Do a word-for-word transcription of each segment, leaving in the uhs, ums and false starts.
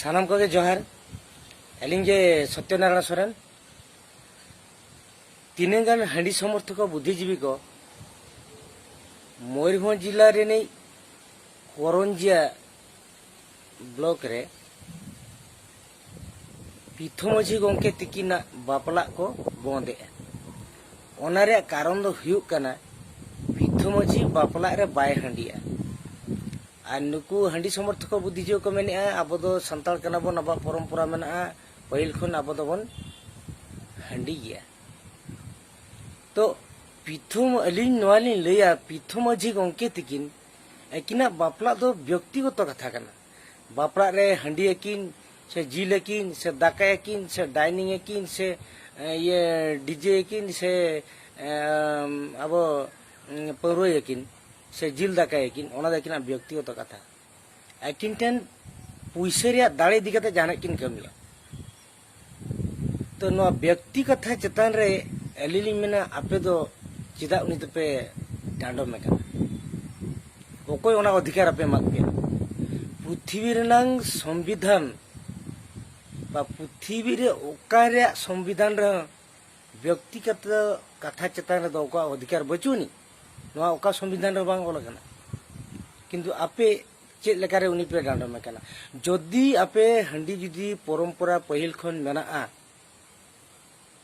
ᱥᱟᱱᱟᱢ ᱠᱚᱜᱮ ᱡᱚᱦᱟᱨ᱾ ᱟᱹᱞᱤᱧ ᱜᱮ ᱥᱚᱛᱭᱚᱱᱟᱨᱟᱭᱚᱬ ᱥᱚᱨᱮᱱ᱾ ᱛᱤᱱᱟᱹᱜ ᱜᱟᱱ ᱦᱟᱺᱰᱤ ᱥᱚᱢᱚᱨᱛᱷᱚᱠ ᱵᱩᱫᱽᱫᱷᱤᱡᱤᱵᱤ ᱠᱚ ᱢᱚᱭᱩᱨᱵᱷᱚᱸᱡᱽ ᱡᱮᱞᱟ ᱨᱤᱱᱤᱡ ᱠᱚᱨᱚᱧᱡᱤᱭᱟ ᱵᱞᱚᱠ ᱨᱮ ᱯᱤᱛᱷᱚ ᱢᱟᱹᱡᱷᱤ ᱜᱚᱢᱠᱮ ᱛᱤᱠᱤᱱᱟᱜ ᱵᱟᱯᱞᱟᱜ ᱠᱚ ᱵᱚᱱᱫᱮᱜᱼᱟ᱾ ᱚᱱᱟ ᱨᱮᱭᱟᱜ ᱠᱟᱨᱚᱱ ᱫᱚ ᱦᱩᱭᱩᱜ ᱠᱟᱱᱟ, ᱯᱤᱛᱷᱚ ᱢᱟᱹᱡᱷᱤ ᱵᱟᱯᱞᱟᱜ ᱨᱮ ᱵᱟᱭ ᱦᱟᱺᱰᱤᱜᱼᱟ᱾ ᱟᱨ ᱱᱩᱠᱩ ᱦᱟᱺᱰᱤ ᱥᱚᱢᱚᱨᱛᱷᱚᱠ ᱵᱩᱫᱽᱫᱷᱤᱡᱤᱵᱤ ᱠᱚ ᱢᱮᱱᱮᱜᱼᱟ, ᱟᱵᱚ ᱫᱚ ᱥᱟᱱᱛᱟᱲ ᱠᱟᱱᱟ ᱵᱚᱱ, ᱟᱵᱚᱣᱟᱜ ᱯᱚᱨᱚᱢᱯᱚᱨᱟ ᱢᱮᱱᱟᱜᱼᱟ, ᱯᱟᱹᱦᱤᱞ ᱠᱷᱚᱱ ᱟᱵᱚ ᱫᱚᱵᱚᱱ ᱦᱟᱺᱰᱤ ᱜᱮᱭᱟ᱾ ᱛᱚ ᱯᱤᱛᱷᱚ, ᱟᱹᱞᱤᱧ ᱱᱚᱣᱟ ᱞᱤᱧ ᱞᱟᱹᱭᱟ, ᱯᱤᱛᱷᱚ ᱢᱟᱹᱡᱷᱤ ᱜᱚᱢᱠᱮ ᱛᱤᱠᱤᱱ ᱟᱹᱠᱤᱱᱟᱜ ᱵᱟᱯᱞᱟ ᱫᱚ ᱵᱮᱠᱛᱤᱜᱚᱛᱚ ᱠᱟᱛᱷᱟ ᱠᱟᱱᱟ᱾ ᱵᱟᱯᱞᱟᱜ ᱨᱮ ᱦᱟᱺᱰᱤ ᱟᱹᱠᱤᱱ ᱥᱮ ᱡᱤᱞ ᱟᱹᱠᱤᱱ ᱥᱮ ᱫᱟᱠᱟᱭ ᱟᱹᱠᱤᱱ ᱥᱮ ᱰᱟᱭᱱᱤᱝ ᱟᱹᱠᱤᱱ ᱥᱮ, ᱮ, ᱤᱭᱟᱹ, ᱰᱤᱡᱮ ᱟᱹᱠᱤᱱ ᱥᱮ, ᱮᱢ, ᱟᱵᱚ, ᱩᱢ, ᱯᱟᱹᱣᱨᱟᱹᱭ ᱟᱹᱠᱤᱱ ᱥᱮ ᱡᱤᱞ ᱫᱟᱠᱟᱭ ᱟᱹᱠᱤᱱ, ᱚᱱᱟ ᱫᱚ ᱟᱹᱠᱤᱱᱟᱜ ᱵᱮᱠᱛᱤᱜᱚᱛᱚ ᱠᱟᱛᱷᱟ᱾ ᱟᱹᱠᱤᱱ ᱴᱷᱮᱱ ᱯᱩᱭᱥᱟᱹ ᱨᱮᱭᱟᱜ ᱫᱟᱲᱮ ᱤᱫᱤ ᱠᱟᱛᱮ ᱡᱟᱦᱟᱱᱟᱜ ᱠᱤᱱ ᱠᱟᱹᱢᱤᱭᱟ᱾ ᱛᱚ ᱱᱚᱣᱟ ᱵᱮᱠᱛᱤ ᱠᱟᱛᱷᱟ ᱪᱮᱛᱟᱱ ᱨᱮ ᱟᱹᱞᱤᱧ ᱞᱤᱧ ᱢᱮᱱᱟ, ᱟᱯᱮ ᱫᱚ ᱪᱮᱫᱟᱜ ᱩᱱᱤ ᱫᱚᱯᱮ ᱰᱟᱸᱰᱚᱢᱮ ᱠᱟᱱᱟ? ᱚᱠᱚᱭ ᱚᱱᱟ ᱚᱫᱷᱤᱠᱟᱨ ᱟᱯᱮ ᱮᱢᱟᱫ ᱯᱮᱭᱟ? ᱯᱨᱤᱛᱷᱤᱵᱤ ᱨᱮᱱᱟᱝ ᱥᱚᱝᱵᱤᱫᱷᱟᱱ ᱵᱟ ᱯᱨᱤᱛᱷᱤᱵᱤ ᱨᱮ ᱚᱠᱟ ᱨᱮᱭᱟᱜ ᱥᱚᱝᱵᱤᱫᱷᱟᱱ ᱨᱮᱦᱚᱸ ᱵᱮᱠᱛᱤᱜᱚᱛᱚ ᱠᱟᱛᱷᱟ ᱪᱮᱛᱟᱱ ᱨᱮᱫᱚ ᱚᱠᱚᱭᱟᱜ ᱚᱫᱷᱤᱠᱟᱨ ᱵᱟᱹᱪᱩᱜ ᱟᱹᱱᱤᱡ᱾ ᱱᱚᱣᱟ ᱚᱠᱟ ᱥᱚᱝᱵᱤᱫᱷᱟᱱ ᱨᱮ ᱵᱟᱝ ᱚᱞ ᱟᱠᱟᱱᱟ᱾ ᱠᱤᱱᱛᱩ ᱟᱯᱮ ᱪᱮᱫ ᱞᱮᱠᱟᱨᱮ ᱩᱱᱤ ᱯᱮ ᱰᱟᱸᱰᱚᱢᱮ ᱠᱟᱱᱟ? ᱡᱩᱫᱤ ᱟᱯᱮ ᱦᱟᱺᱰᱤ ᱡᱩᱫᱤ ᱯᱚᱨᱚᱢᱯᱚᱨᱟ ᱯᱟᱹᱦᱤᱞ ᱠᱷᱚᱱ ᱢᱮᱱᱟᱜᱼᱟ,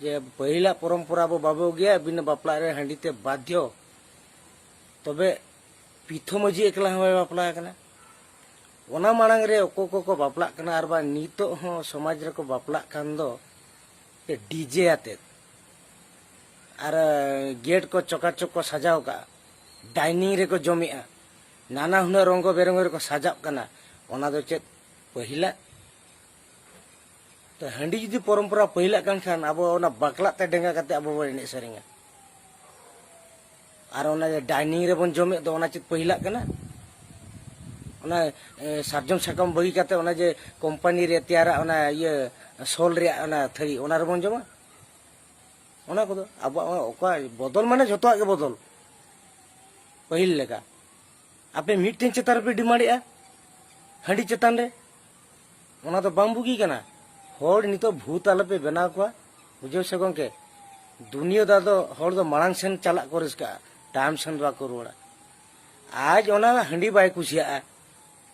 ᱡᱮ ᱯᱟᱹᱦᱤᱞᱟᱜ ᱯᱚᱨᱚᱢᱯᱚᱨᱟ ᱟᱵᱚ ᱵᱟᱵᱚ ᱟᱹᱜᱩᱭᱟ, ᱵᱤᱱᱟᱹ ᱵᱟᱯᱞᱟ ᱨᱮ ᱦᱟᱺᱰᱤ ᱛᱮ ᱵᱟᱫᱽᱫᱷᱚ, ᱛᱚᱵᱮ ᱯᱤᱛᱷᱚ ᱢᱟᱹᱡᱷᱤ ᱮᱠᱞᱟ ᱦᱚᱸ ᱵᱟᱭ ᱵᱟᱯᱞᱟ ᱟᱠᱟᱱᱟ᱾ ᱚᱱᱟ ᱢᱟᱲᱟᱝ ᱨᱮ ᱚᱠᱚᱭ ᱠᱚᱠᱚ ᱵᱟᱯᱞᱟᱜ ᱠᱟᱱᱟ ᱟᱨ ᱵᱟᱝ ᱱᱤᱛᱚᱜ ᱦᱚᱸ ᱥᱚᱢᱟᱡᱽ ᱨᱮᱠᱚ ᱵᱟᱯᱞᱟᱜ ᱠᱟᱱ ᱫᱚ, ᱰᱤᱡᱮ ᱟᱛᱮᱫ ᱟᱨ ᱜᱮᱴ ᱠᱚ ᱪᱚᱠᱟᱪᱚᱠ ᱠᱚ ᱥᱟᱡᱟᱣ ᱠᱟᱜᱼᱟ, ᱰᱟᱭᱱᱤᱝ ᱨᱮᱠᱚ ᱡᱚᱢᱮᱜᱼᱟ, ᱱᱟᱱᱟ ᱦᱩᱱᱟᱹᱨ ᱨᱚᱝᱜᱚ ᱵᱮᱨᱚᱝᱜᱚ ᱨᱮᱠᱚ ᱥᱟᱡᱟᱜ ᱠᱟᱱᱟ᱾ ᱚᱱᱟ ᱫᱚ ᱪᱮᱫ ᱯᱟᱹᱦᱤᱞᱟᱜ? ᱛᱚ ᱦᱟᱺᱰᱤ ᱡᱩᱫᱤ ᱯᱚᱨᱚᱢᱯᱚᱨᱟ ᱯᱟᱹᱦᱤᱞᱟᱜ ᱠᱟᱱ ᱠᱷᱟᱱ, ᱟᱵᱚ ᱚᱱᱟ ᱵᱟᱠᱞᱟᱜ ᱛᱮ ᱰᱮᱸᱜᱟ ᱠᱟᱛᱮ ᱟᱵᱚ ᱵᱚᱱ ᱮᱱᱮᱡ ᱥᱮᱨᱮᱧᱟ᱾ ᱟᱨ ᱚᱱᱟ ᱡᱮ ᱰᱟᱭᱱᱤᱝ ᱨᱮᱵᱚᱱ ᱡᱚᱢᱮᱫ ᱫᱚ, ᱚᱱᱟ ᱪᱮᱫ ᱯᱟᱹᱦᱤᱞᱟᱜ ᱠᱟᱱᱟ? ᱚᱱᱟ, ᱮ, ᱥᱟᱨᱡᱚᱢ ᱥᱟᱠᱟᱢ ᱵᱟᱹᱜᱤ ᱠᱟᱛᱮ ᱚᱱᱟ ᱡᱮ ᱠᱳᱢᱯᱟᱱᱤ ᱨᱮ ᱛᱮᱭᱟᱨᱟᱜ ᱚᱱᱟ ᱤᱭᱟᱹ ᱥᱚᱞ ᱨᱮᱭᱟᱜ ᱚᱱᱟ ᱛᱷᱟᱹᱨᱤ, ᱚᱱᱟ ᱨᱮᱵᱚᱱ ᱡᱚᱢᱟ? ᱚᱱᱟ ᱠᱚᱫᱚ ᱟᱵᱚᱣᱟᱜ ᱚᱱᱟ ᱚᱠᱟ ᱵᱚᱫᱚᱞ ᱢᱟᱱᱮ ᱡᱷᱚᱛᱚᱣᱟᱜ ᱜᱮ ᱵᱚᱫᱚᱞ᱾ ᱯᱟᱹᱦᱤᱞ ᱞᱮᱠᱟ ᱟᱯᱮ ᱢᱤᱫᱴᱮᱱ ᱪᱮᱛᱟᱱ ᱨᱮᱯᱮ ᱰᱤᱢᱟᱱᱰᱮᱜᱼᱟ, ᱦᱟᱺᱰᱤ ᱪᱮᱛᱟᱱ ᱨᱮ᱾ ᱚᱱᱟ ᱫᱚ ᱵᱟᱝ ᱵᱩᱜᱤ ᱠᱟᱱᱟ᱾ ᱦᱚᱲ ᱱᱤᱛᱚᱜ ᱵᱷᱩᱛ ᱟᱞᱚᱯᱮ ᱵᱮᱱᱟᱣ ᱠᱚᱣᱟ, ᱵᱩᱡᱷᱟᱹᱣ ᱥᱮ ᱜᱚᱢᱠᱮ? ᱫᱩᱱᱤᱭᱟᱹ ᱫᱟ ᱫᱚ ᱦᱚᱲ ᱫᱚ ᱢᱟᱲᱟᱝ ᱥᱮᱱ ᱪᱟᱞᱟᱜ ᱠᱚ ᱨᱟᱹᱥᱠᱟᱹᱜᱼᱟ, ᱛᱟᱭᱚᱢ ᱥᱮᱱ ᱫᱚ ᱵᱟᱠᱚ ᱨᱩᱣᱟᱹᱲᱟ᱾ ᱟᱡ ᱚᱱᱟ ᱦᱟᱺᱰᱤ ᱵᱟᱭ ᱠᱩᱥᱤᱭᱟᱜᱼᱟ,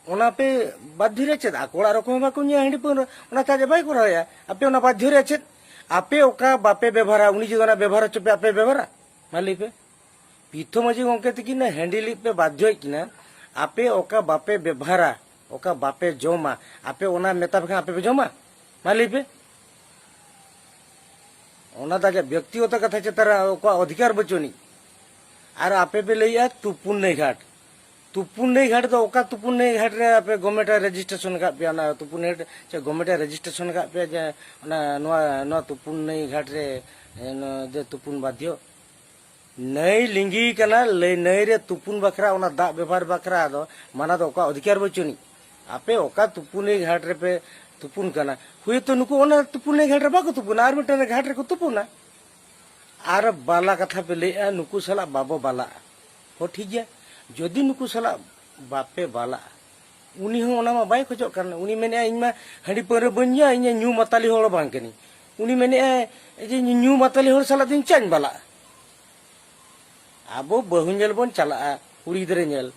ᱚᱱᱟ ᱯᱮ ᱵᱟᱫᱽᱫᱷᱚ ᱨᱮ ᱪᱮᱫ? ᱟᱠᱚ ᱚᱲᱟᱜ ᱨᱮᱠᱚ ᱵᱟᱠᱚ ᱧᱩᱭᱟ ᱦᱟᱺᱰᱤ ᱯᱟᱹᱣᱨᱟᱹ, ᱚᱱᱟ ᱛᱮ ᱟᱡ ᱵᱟᱭ ᱠᱚᱨᱟᱣᱮᱫᱼᱟ᱾ ᱟᱯᱮ ᱚᱱᱟ ᱵᱟᱫᱽᱫᱷᱚ ᱨᱮ ᱪᱮᱫ? ᱟᱯᱮ ᱚᱠᱟ ᱵᱟᱯᱮ ᱵᱮᱵᱷᱟᱨᱟ, ᱩᱱᱤ ᱡᱩᱫᱤ ᱚᱱᱟ ᱵᱮᱵᱷᱟᱨ ᱦᱚᱪᱚ ᱯᱮ, ᱟᱯᱮ ᱵᱮᱵᱷᱟᱨᱟ? ᱢᱟ ᱞᱟᱹᱭ ᱯᱮ᱾ ᱯᱤᱛᱷᱚ ᱢᱟᱹᱡᱷᱤ ᱜᱚᱢᱠᱮ ᱛᱤᱠᱤᱱ ᱦᱟᱺᱰᱤ ᱞᱟᱹᱜᱤᱫ ᱯᱮ ᱵᱟᱫᱽᱫᱷᱚᱭᱮᱫ ᱠᱤᱱᱟ, ᱟᱯᱮ ᱚᱠᱟ ᱵᱟᱯᱮ ᱵᱮᱵᱷᱟᱨᱟ, ᱚᱠᱟ ᱵᱟᱯᱮ ᱡᱚᱢᱟ, ᱟᱯᱮ ᱚᱱᱟ ᱢᱮᱛᱟ ᱯᱮ ᱠᱷᱟᱱ ᱟᱯᱮ ᱯᱮ ᱡᱚᱢᱟ? ᱢᱟ ᱞᱟᱹᱭ ᱯᱮ᱾ ᱚᱱᱟ ᱫᱚ ᱟᱡᱟᱜ ᱵᱮᱠᱛᱤᱜᱚᱛᱚ ᱠᱟᱛᱷᱟ ᱪᱮᱛᱟᱱ ᱨᱮ ᱚᱠᱚᱣᱟᱜ ᱚᱫᱷᱤᱠᱟᱨ ᱵᱟᱹᱪᱩᱜ ᱟᱹᱱᱤᱡ᱾ ᱟᱨ ᱟᱯᱮ ᱯᱮ ᱞᱟᱹᱭᱮᱜᱼᱟ ᱛᱩᱯᱩᱱ ᱱᱟᱹᱭ ᱜᱷᱟᱴ᱾ ᱛᱩᱯᱩᱱ ᱱᱟᱹᱭ ᱜᱷᱟᱴ ᱫᱚ ᱚᱠᱟ ᱛᱩᱯᱩᱱ ᱱᱟᱹᱭ ᱜᱷᱟᱴ ᱨᱮ ᱟᱯᱮ ᱜᱚᱵᱷᱢᱮᱱᱴ ᱮ ᱨᱮᱡᱤᱥᱴᱨᱮᱥᱚᱱ ᱟᱠᱟᱫ ᱯᱮᱭᱟ? ᱚᱱᱟ ᱛᱩᱯᱩᱱ ᱱᱟᱹᱭ ᱜᱷᱟᱴ ᱪᱮ ᱜᱚᱵᱷᱢᱮᱱᱴ ᱮ ᱨᱮᱡᱤᱥᱴᱨᱮᱥᱚᱱ ᱟᱠᱟᱫ ᱯᱮᱭᱟ ᱡᱮ ᱚᱱᱟ ᱱᱚᱣᱟ, ᱱᱚᱣᱟ ᱛᱩᱯᱩᱱ ᱱᱟᱹᱭ ᱜᱷᱟᱴ ᱨᱮ, ᱮ, ᱱᱚ-, ᱡᱮ ᱛᱩᱯᱩᱱ ᱵᱟᱫᱽᱫᱷᱚ? ᱱᱟᱹᱭ ᱞᱤᱸᱜᱤ ᱠᱟᱱᱟ, ᱞᱟᱹᱭ, ᱱᱟᱹᱭ ᱨᱮ ᱛᱩᱯᱩᱱ ᱵᱟᱠᱷᱨᱟ, ᱚᱱᱟ ᱫᱟᱜ ᱵᱮᱵᱷᱟᱨ ᱵᱟᱠᱷᱨᱟ ᱫᱚ ᱢᱟᱱᱟ ᱫᱚ ᱚᱠᱟ ᱚᱫᱷᱤᱠᱟᱨ ᱵᱟᱹᱪᱩᱜ ᱟᱹᱱᱤᱡ? ᱟᱯᱮ ᱚᱠᱟ ᱛᱩᱯᱩᱱ ᱱᱟᱹᱭ ᱜᱷᱟᱴ ᱨᱮᱯᱮ ᱛᱩᱯᱩᱱ ᱠᱟᱱᱟ? ᱦᱳᱭᱛᱳ ᱱᱩᱠᱩ ᱚᱱᱟ ᱛᱩᱯᱩᱱ ᱱᱟᱹᱭ ᱜᱷᱟᱴ ᱨᱮ ᱵᱟᱠᱚ ᱛᱩᱯᱩᱱᱟ, ᱟᱨ ᱢᱤᱫᱴᱟᱝ ᱜᱷᱟᱴ ᱨᱮᱠᱚ ᱛᱩᱯᱩᱱᱟ᱾ ᱟᱨ ᱵᱟᱞᱟ ᱠᱟᱛᱷᱟ ᱯᱮ ᱞᱟᱹᱭᱮᱜᱼᱟ, ᱱᱩᱠᱩ ᱥᱟᱞᱟᱜ ᱵᱟᱵᱚ ᱵᱟᱞᱟᱜᱼᱟ᱾ ᱦᱚᱸ, ᱴᱷᱤᱠ ᱜᱮᱭᱟ, ᱡᱩᱫᱤ ᱱᱩᱠᱩ ᱥᱟᱞᱟᱜ ᱵᱟᱯᱮ ᱵᱟᱞᱟᱜᱼᱟ, ᱩᱱᱤ ᱦᱚᱸ ᱚᱱᱟ ᱢᱟ ᱵᱟᱭ ᱠᱷᱚᱡᱚᱜ ᱠᱟᱱ᱾ ᱩᱱᱤ ᱢᱮᱱᱮᱫᱼᱟ, "ᱤᱧ ᱢᱟ ᱦᱟᱺᱰᱤ ᱯᱟᱹᱣᱨᱟᱹ ᱵᱟᱹᱧ ᱧᱩᱭᱟ, ᱤᱧ ᱧᱩ ᱢᱟᱛᱟᱞᱤ ᱦᱚᱲ ᱵᱟᱝ ᱠᱟᱹᱱᱟᱹᱧ᱾" ᱩᱱᱤ ᱢᱮᱱᱮᱫᱼᱟᱭ ᱡᱮ, "ᱤᱧ ᱧᱩ ᱢᱟᱛᱟᱞᱤ ᱦᱚᱲ ᱥᱟᱞᱟᱜ ᱫᱚ ᱤᱧ ᱪᱟᱧ ᱵᱟᱞᱟᱜᱼᱟ?" ᱟᱵᱚ ᱵᱟᱹᱦᱩ ᱧᱮᱞ ᱵᱚᱱ ᱪᱟᱞᱟᱜᱼᱟ, ᱠᱩᱲᱤ ᱜᱤᱫᱽᱨᱟᱹ ᱧᱮᱞ,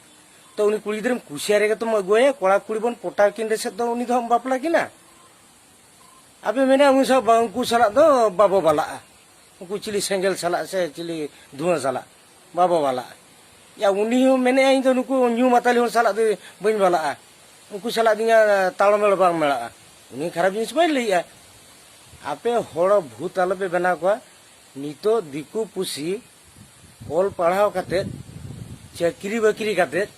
ᱛᱚ ᱩᱱᱤ ᱠᱩᱲᱤ ᱜᱤᱫᱽᱨᱟᱹᱢ ᱠᱩᱥᱤᱭᱟᱭ ᱨᱮᱜᱮ ᱛᱚᱢ ᱟᱹᱜᱩᱣᱟᱭᱟ᱾ ᱠᱚᱲᱟ ᱠᱩᱲᱤ ᱵᱚᱱ ᱯᱚᱴᱟᱣ ᱠᱤᱱ ᱨᱮᱥᱮᱫ ᱫᱚ ᱩᱱᱤ ᱫᱚ ᱦᱟᱸᱜ ᱵᱟᱯᱞᱟ ᱠᱤᱱᱟ᱾ ᱟᱯᱮ ᱢᱮᱱᱟ, "ᱩᱱᱤ ᱥᱟᱶ ᱵᱟ-, ᱩᱱᱠᱩ ᱥᱟᱞᱟᱜ ᱫᱚ ᱵᱟᱵᱚ ᱵᱟᱞᱟᱜᱼᱟ, ᱩᱱᱠᱩ ᱪᱤᱞᱤ ᱥᱮᱸᱜᱮᱞ ᱥᱟᱞᱟᱜ ᱥᱮ ᱪᱤᱞᱤ ᱫᱷᱩᱣᱟᱹ ᱥᱟᱞᱟᱜ ᱵᱟᱵᱚ ᱵᱟᱞᱟᱜᱼᱟ᱾" ᱭᱟ, ᱩᱱᱤ ᱦᱚᱸ ᱢᱮᱱᱮᱫᱼᱟ, "ᱤᱧ ᱫᱚ ᱱᱩᱠᱩ ᱧᱩ ᱢᱟᱛᱟᱞᱤ ᱦᱚᱲ ᱥᱟᱞᱟᱜ ᱫᱚ ᱵᱟᱹᱧ ᱵᱟᱞᱟᱜᱼᱟ, ᱩᱱᱠᱩ ᱥᱟᱞᱟᱜ ᱫᱚ ᱤᱧᱟᱹᱜ ᱛᱟᱲᱢᱮᱲ ᱵᱟᱝ ᱢᱮᱲᱟᱜᱼᱟ᱾" ᱩᱱᱤ ᱠᱷᱟᱨᱟᱯ ᱡᱤᱱᱤᱥ ᱵᱟᱭ ᱞᱟᱹᱭᱮᱜᱼᱟ᱾ ᱟᱯᱮ ᱦᱚᱲ ᱵᱷᱩᱛ ᱟᱞᱚᱯᱮ ᱵᱮᱱᱟᱣ ᱠᱚᱣᱟ᱾ ᱱᱤᱛᱚᱜ ᱫᱤᱠᱩ ᱯᱩᱥᱤ ᱚᱞ ᱯᱟᱲᱦᱟᱣ ᱠᱟᱛᱮᱫ, ᱪᱟᱹᱠᱨᱤ ᱵᱟᱹᱠᱨᱤ ᱠᱟᱛᱮᱫ,